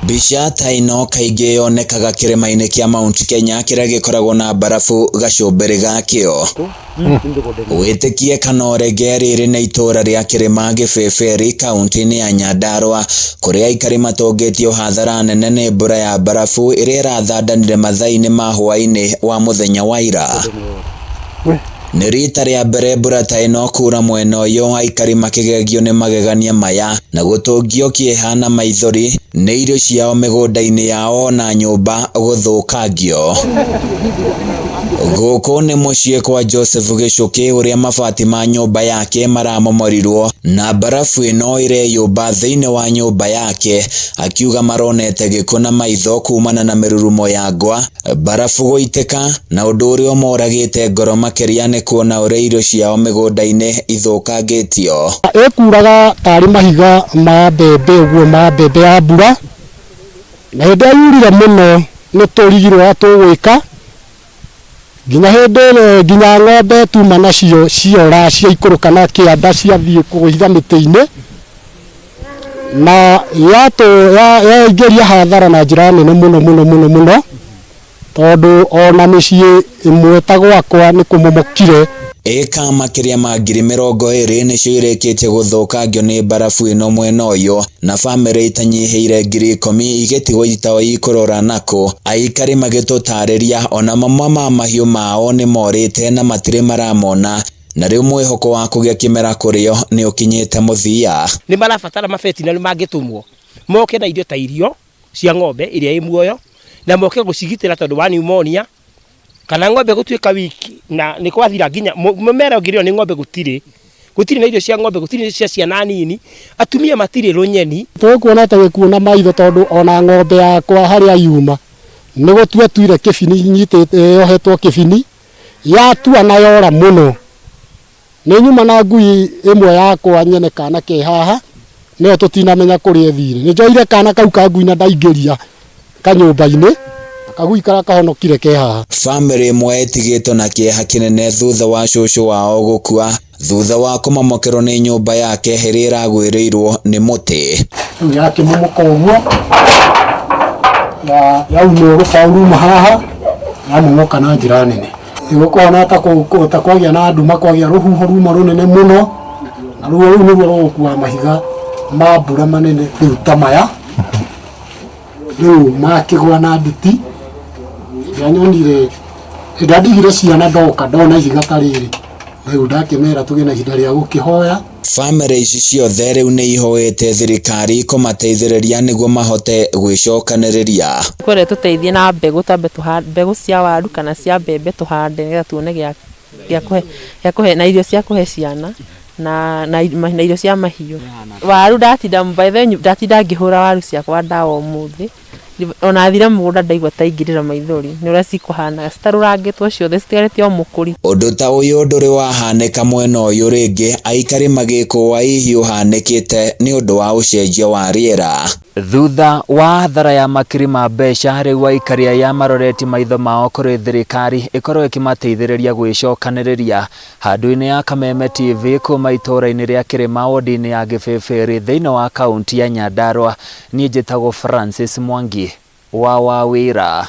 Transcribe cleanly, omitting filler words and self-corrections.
Mbica ta ĩno kaingĩ yonekaga kĩrĩma-inĩ kĩa Mount Kenya kĩrĩa gĩkoragwo na mbarabu gacũmbĩrĩ gakĩo. Wĩtĩkie kana ũrege, rĩrĩ nĩ itũũra rĩa Kĩrĩma Gĩbĩbĩri kaunti-inĩ ya Nyandarua kũrĩa aikari matũngĩtio hathara nene nĩ mbura ya mbarabu ĩrĩa ĩrathandanire mathaa-inĩ ma hwaĩ-inĩ wa mũthenya wa ira. Nĩ rita rĩa mbere mbura ta ĩno kuura mwena ũyũ, aikari makĩgegio nĩ magegania maya na gũtũngio kĩeha na maithori nĩ irio ciao mĩgũnda-inĩ yao na nyũmba gũthũkangio. Gũkũ nĩ mũciĩ kwa Joseph Gĩchũkĩ ũrĩa mabati ma nyũmba yake maramomorirwo na mbarabu ĩno ĩreyũmba thĩinĩ wa nyũmba yake, akiuga maronete gĩkuũ na maitho kumana na mĩrurumo ya ngwa, mbarabu gũitĩka na ũndũ ũrĩa ũmoragĩte ngoro makĩria nĩ kuona ũrĩa irio ciao mĩgũnda-inĩ ithũkangĩtio. Ĩkuraga tarĩ mahiga ma mbembe ũguo, ma mbembe ya mbura, na hĩndĩ ĩrĩa yurire mũno nĩ tũrigirwo ũrĩa tũgwĩka, nginya hĩndĩ ĩrĩa nginya ng'ombe tuma nacio ciora ciaikũrũka na kĩanda ciathiĩ kwĩhitha mĩtĩ-inĩ, na yaingĩria hathara na njĩra nene mũno mũno mũno mũno, tondũ ona mĩciĩ ĩmwe ta gwakwa nĩ kũmomokire. Ĩka makĩria ma 20,000 nĩcio irĩkĩtie gũthũkangio nĩ mbarabu ĩno mwena ũyũ, na bamĩrĩ itanyihĩire 10,000 igĩtigwo itoĩ ikũrora nakũ. Aikari magĩtũtarĩria ona mamwe ma mahiũ mao nĩ morĩte na matirĩ maramona, na rĩu mwĩhoko wa kũgĩa kĩmera kũrĩo nĩ ũkinyĩte mũthia. Nĩ marabatara mabetinarĩ mangĩtũmwo moke na irio ta irio cia ng'ombe ĩrĩa ĩ muoyo, na moke gũcigitĩra tondũ wa pneumonia kana ng'ombe gũtuĩka wiki na nĩ kwathira nginya mũmera ũngĩrĩo nĩ ng'ombe gũtirĩ, gũtirĩ na irio cia ng'ombe, gũtirĩ cia ciana nini, atumia matirĩ rũnyeni. Tũkuona ta gĩkuũ na maitho, tondũ ona ng'ombe yakwa harĩa yuma nĩ gũtua tuire kĩbini, nyitĩte yohetwo kĩbini, yatua na yora mũno. Nĩ nyuma na ngui ĩmwe yakwa nyene, kana ke haha, nĩyo tũtinamenya kũrĩa ĩthire. Nĩ njoire kana kau ka ngui na ndaingĩria kanyũmba-inĩ, kagui karĩa kahonokire ke haha. Bamĩrĩ ĩmwe ĩtigĩtwo na kĩeha kĩnene thutha wa cũcũ wao gũkua thutha wa kũmomokerwo nĩ nyũmba yake ĩrĩa ĩragwĩrĩirwo nĩ mũtĩ. Rĩu yakĩmomoka ũguo, yaunwo rũbaũ ruma haha, yamomoka na njĩra nene. Gũkũhana ta kwagĩa na nduma, kwagĩa rũhuho ruma rũnene mũno, na ruo rũu nĩruo rũgũkua mahiga ma mbura manene rĩu ta maya, rĩu makĩgwa na nditi. Rĩrĩa nyonire, hĩndĩ ĩrĩa ndigire ciana ndoka ndona ihiga ta rĩrĩ, rĩu ndakĩmera tũgĩe na ihinda rĩa gũkĩhoya. Bamĩrĩ ici ciothe rĩu nĩ ihoete thirikari kũmateithĩrĩria nĩguo mahote gwĩcokanĩrĩria. Kwenda tũteithie na mbegũ, twambe tũhande mbegũ cia waru kana cia mbembe, tũhande nĩgetha tuone gĩa kũhe na irio cia kũhe ciana na irio cia mahiũ. Waru ndatinda, by the way, ndatinda ngĩhũra waru ciakwa ndawa ũmũthĩ. Ona thire mũgũnda ndaigua ta ingĩrĩra maithori nĩ ũrĩa cikũhanaga citarũrangĩtwo ciothe, citigarĩte o mũkũri. Ũndũ ta ũyũ ndũrĩ wahanĩka mwena ũyũ rĩngĩ, aikari magĩkũa hihi ũhanĩkĩte nĩ ũndũ wa ũcenjia wa rĩera. Thutha wa hathara ya makiri ma mbeca, rĩu aikari aya maroretie maitho mao kũrĩ thirikari ĩkorwo ĩkĩmateithĩrĩria gwĩcokanĩrĩria. Handũ-inĩ ya Kameme TV kuma itũũra-inĩ rĩa Kĩrĩma, wodi-inĩ ya Gĩbĩbĩrĩ, thĩinĩ wa kaunti ya Nyandarua, niĩ njĩtagwo Francis Mwangi wa Wawĩra.